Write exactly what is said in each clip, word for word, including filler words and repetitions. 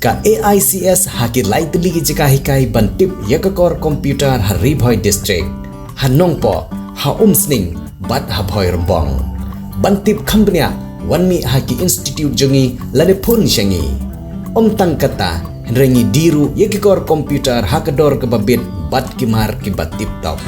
Ka A I C S ha ki lai tylli ki jaka hikai ban tip ïa ka kor computer ha Ri Bhoi District, ha Nongpoh, ha Umsning bad ha Bhoirymbong. Ban tip kham bniah, wan mih ha ki institute jong ngi lane phone sha ngi. Ym tang kata, hynrei ngi die ruh ïa ki kor computer ha ka dor kaba bit bad ki mar kiba tip top.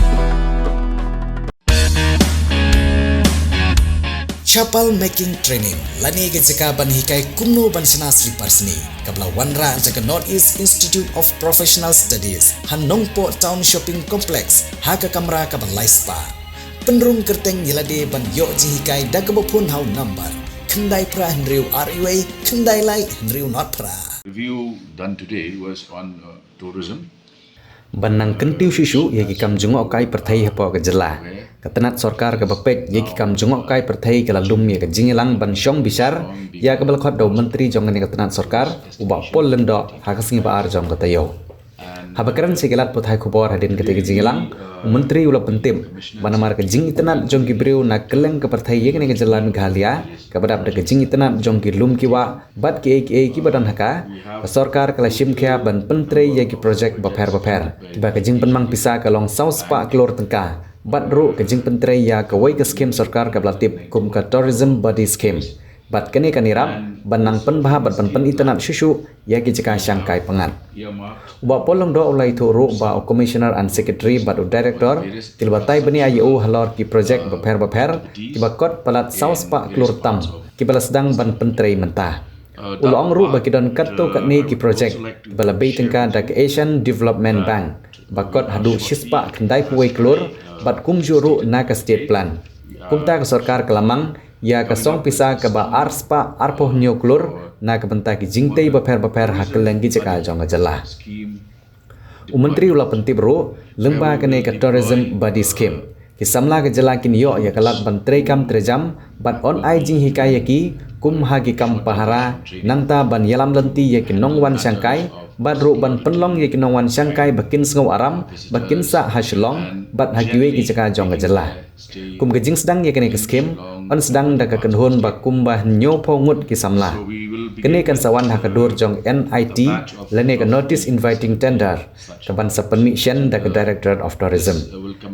Chapal Making Training, lane ka jaka ban hikai kumno ban shna slipar sni, kaba la wanrah da ka North East Institute of Professional Studies ha Nongpoh Town Shopping Complex ha ka kamra kaba lai spah. Pynrung kyrteng ïa lade ban ïoh jinghikai da kaba phone ha u number khyndai phra hynriew ar wei khyndai lai hynriew nod phra. Review done today was on uh, tourism. Ban nang kyntiew shuh shuh ïa ki kam jngohkai pyrthei hapoh ka jylla, ka tnat sorkar kaba peit ïa ki kam jngohkai pyrthei ka la lum ïa ka jingïalang ban shong bishar, ïa kaba la khot da u Myntri jong kane ka tnat sorkar, u Bah Paul Lyngdoh, ha ka sngi ba ar jong ka taïew. Haba kren sha ki lad pathai khubor hadien katei ka jingïalang, u Myntri u la pyntip ba namar ka jingitynnad jong ki briew na kylleng ka pyrthei ïa kane ka jylla Meghalaya, kaba dap da ka jingitynnad jong ki lum ki wah bad kiei kiei kiba don ha ka, ka sorkar ka la shim khia ban pyntrei ïa ki projek bapher bapher, kiba ka jingpynmang pisa ka long saw spah klur tyngka, bad ruh ka jingpyntrei ïa kawei ka skim sorkar kaba la tip kum ka Tourism Buddy Scheme. Bad kane kan ïarap ban nang pynbha bad ban pynitynnad shuh shuh ïa ki jaka shangkai pyngngad. U Bah Paul Lyngdoh u la ïathuh ruh ba u Commissioner and Secretary bad u Director ki la batai bniah ïa u halor ki projek bapher bapher kiba kot palat saw spah klur tam kiba la sdang ban pyntrei mynta. U la ong ruh ba ki don katto katne ki projek kiba la bei tyngka da ka Asian Development Bank ba kot haduh shispah khyndai phew wei klur bad kumjuh ruh na ka State Plan. Kumta ka sorkar ka la mang ïa ka song pisa kaba ar spah arphew hynñiew klur na ka bynta ki jingtei bapher bapher ha kylleng ki jaka jong ka jylla. U Myntri u la pyntip ruh, lyngba kane ka Tourism Buddy Scheme, ki samla ka jylla kin ïoh ïa ka lad ban trei kam trei jam bad yn ai jinghikai ïa ki, kum ha ki kam pahara, nangta ban ïalam lynti ïa ki nongwan shangkai bad ruh ban pynlong ïa ki nongwan shangkai ba kin sngew aram ba kin sah ha Shillong bad ha kiwei ki jaka jong ka jylla. Kum ka jingsdang ïa kane ka skim, yn sdang da ka kynhun ba kumba hynñiew phew ngut ki samla. Kane kan sa wan ha ka dur jong N I T lane ka Notice Inviting Tender, kaban sa pynmih shen da ka Directorate of Tourism.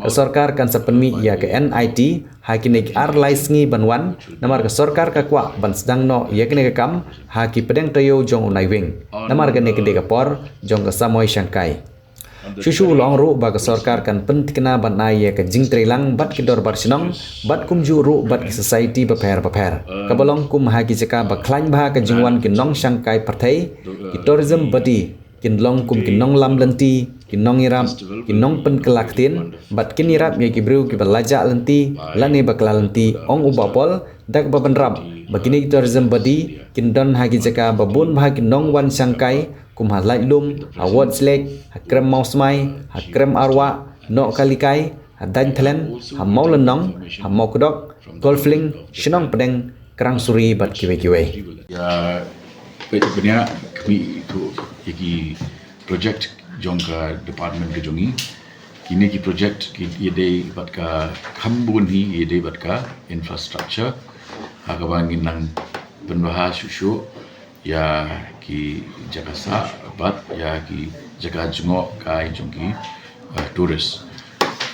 Ka sorkar kan sa pynmih ïa ka N I T ha kine ki ar lai sngi ban wan, namar ka sorkar ka kwah ban sdang noh ïa kane ka kam ha ki pdeng taïew jong u Naiwieng, namar kane ka dei ka por jong ka samoi shangkai. Shuh shuh u la ong ruh ba ka sorkar kan pynthikna ban ai ïa ka jingtreilang bad ki dorbar shnong bad kumjuh ruh bad ki society bapher bapher, kaba long kum ha ki jaka ba khlaiñ bha ka jingwan ki nongshangkai pyrthei, ki Tourism Buddy kin long kum ki nonglam lynti, ki nongïarap, ki nongpynkylla ktien bad kin ïarap ïa ki briew kiba la jah lynti lane ba kylla lynti, ong u Bah Paul, da kaba bynrap ba kine ki Tourism Buddy kin don ha ki jaka ba bun bha ki nongwan shangkai, kum ha Laitlum, ha Ward's Lake, ha Krem Mawsmai, ha Krem Arwah, Nohkalikai, ha Dainthlen, ha Mawlynnong, ha Mawkdok, Golfling, Shnong Pdeng, Krangsuri bad kiwei kiwei. Ïa peit bniah khmih tu ïa ki project jong ka department ka jong ngi. Kine ki project ki ïadei bad ka kham bun hi ïadei bad ka infrastructure. Ha kaba ngin nang pynbha shuh shuh ïa ki jaka sah bad ïa ki jaka jngohkai jong ki uh, tourist.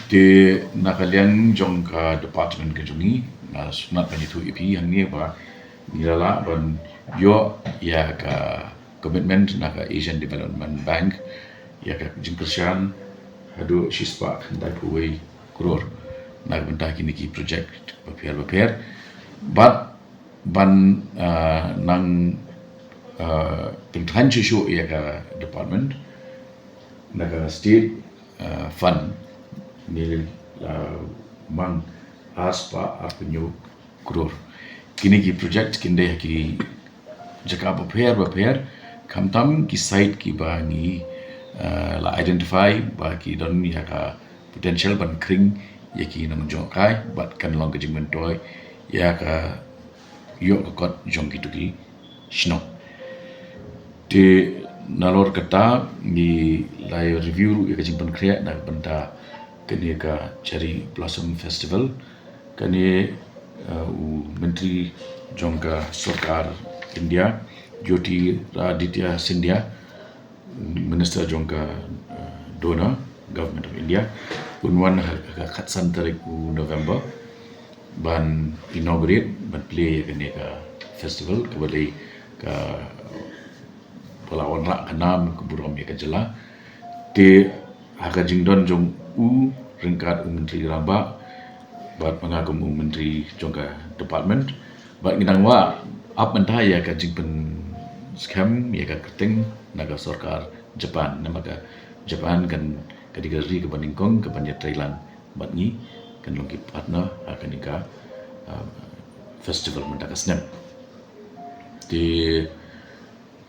Te na ka liang jong ka department ka jong ngi, nga sngewtynnat ban ïathuh ïa phi hangne ba ngi la lah ban ïoh ïa ka commitment na ka Asian Development Bank ïa ka jingkyrshan haduh shispah khyndai phew wei klur na ka bynta kine ki project bapher bapher. Bad ban uh, nang uh, pynkhlaiñ shuh shuh ïa ka department na ka state uh, fund ngi la mang ar spah arphew hynñiew klur. Kine ki project kin dei ha ki jaka bapher bapher, khamtam ki site kiba ngi uh, la identify ba ki don ïa ka potential ban khring ïa ki nongjngohkai bad kan long ka jingmyntoi ïa ka ïoh ka kot jong kito ki shnong. Te nalor kata ngi la review ruh ïa ka jingpynkhreh na ka bynta kane ka Cherry Blossom Festival. Kane uh, u Myntri jong ka Sorkar India Jyotiraditya Scindia, Minister jong ka uh, DoNER, Government of India, un wan ha ka khatsan tarik u November ban inaugurate, ban plie ïa kane ka festival kaba dei kaba la wanrah ka nam ka burom ïa ka jylla. Te ha ka jingdon jong u ryngkat u Myntri Rangbah bad ma nga kum u Myntri jong ka department, bad ngi dang wad ap mynta ïa ka jingpynskhem ïa ka kyrteng na ka sorkar Japan, namar ka Japan kan ka dei ka ri kaba nyngkong kaban ïatreilang bad ngi, kan long ki partner ha kane ka uh, festival mynta ka snem. Te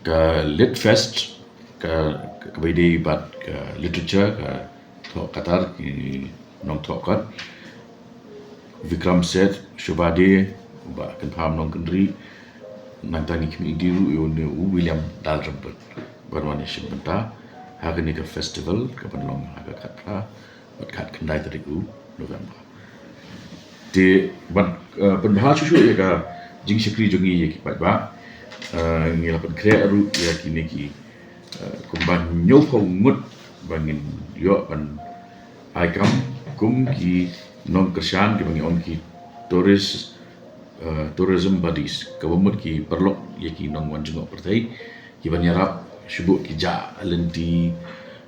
ka Lit Fest ka, ka kaba ïadei bad ka literature, ka thoh katar, ki nongthoh kat, Vikram Seth, Shobha Dey, Bah Kynpham Nongkynrih, nangta ngi khmih dei ruh ïa une u William Dalrympat ban wan ïashim bynta ha kane ka festival kaban long ha ka khatphra bad khatkhyndai tarik u November. Te ban uh, pynbha shuh shuh ïa ka jingshakri jong ngi ïa ki paidbah, uh, ngi la pynkhreh ruh ïa kine ki uh, kumba hynñiewphew ngut ba ngin ïoh ban ai kam kum ki nongkyrshan kiba ngi ong ki tourist uh, tourism buddies, kaba mut ki paralok ïa ki nongwan jngoh pyrthei, kiban ïarap shu buh ki jah lynti,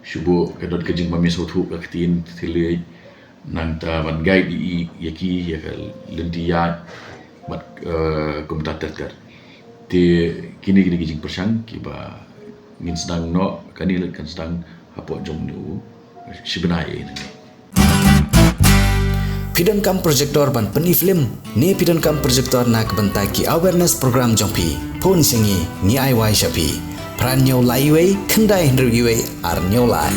shu buh ka dot ka jingbym ïasngewthuh ka ktien thylliej, nangta ban guide ïa ki ïa ka lynti ïaid bad uh, kumta ter ter. Te kine kine ki jingpyrshang kiba ngin sdang noh, kane leh kan sdang hapoh jong une u shi bnai ïa ngi. Phi donkam projector ban pyni film ne phi donkam projector na ka bynta ki awareness program jong phi? Phone sha ngi, ngi ai wai sha phi. Phra hynñiew lai wei, khyndai hynriew wei, ar hynñiew lai.